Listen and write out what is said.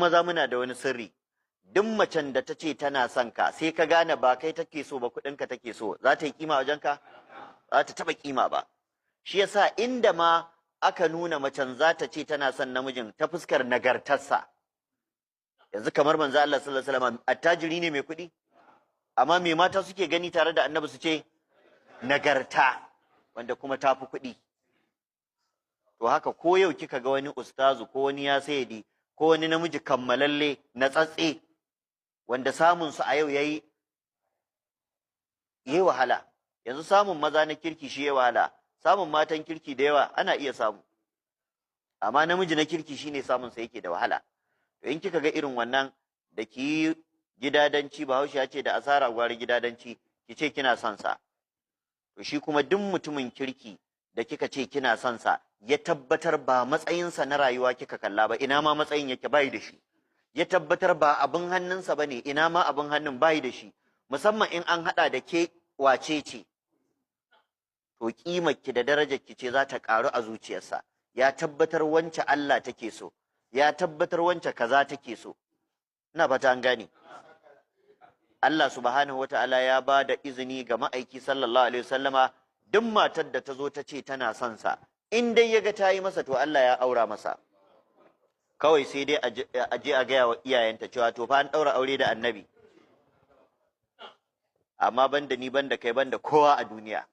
maza muna da wani sirri. Duk macen da ta ce tana son ka, sai ka gane ba kai take so ba, kuɗinka take so, za ta yi kima wajen ka? Za ta taɓa kima ba. Shi yasa inda ma aka nuna macen za ta ce tana son namijin ta fuskar nagartarsa. Yanzu kamar manzo Allah sallallahu alaihi wasallam attajiri ne mai kuɗi, amma me mata suke gani tare da annabi? Su ce nagarta, wanda kuma ta fi kuɗi. To haka ko yau kika ga wani ustazu ko wani ya sayyadi ko wani namiji kammalalle na tsatse, wanda samun su a yau yayi wahala. Yanzu samun maza na kirki shi yayi wahala, samun matan kirki da yawa ana iya samu, amma namiji na kirki shine samun sa yake da wahala. To in kika ga irin wannan, da ki gidadanci, Bahaushe ya ce da asara gwari gidadanci, ki ce kina son sa. To shi kuma duk mutumin kirki da kika ce kina son sa, ya tabbatar ba matsayinsa na rayuwa kika kalla ba, ina ma matsayin yake, bai da shi. Ya tabbatar ba abin hannunsa bane, ina ma abin hannun, bai da shi. Musamman in an hada da ke wace ce, to kimar ki da darajar ki ce za ta karu a zuciyarsa. Ya tabbatar wance Allah take so, ya tabbatar wance kaza take so. Ina fata an gane. Allah subhanahu wata'ala ya ba da izini ga ma'aiki sallallahu alaihi wasallama, duk matar da ta zo ta ce tana son sa, in dai ya ga ta yi masa, to Allah ya aura masa. Kawai sai dai a je a gaya wa iyayenta cewa to fa an ɗaura aure da annabi, amma banda ni, banda kai, banda kowa a duniya.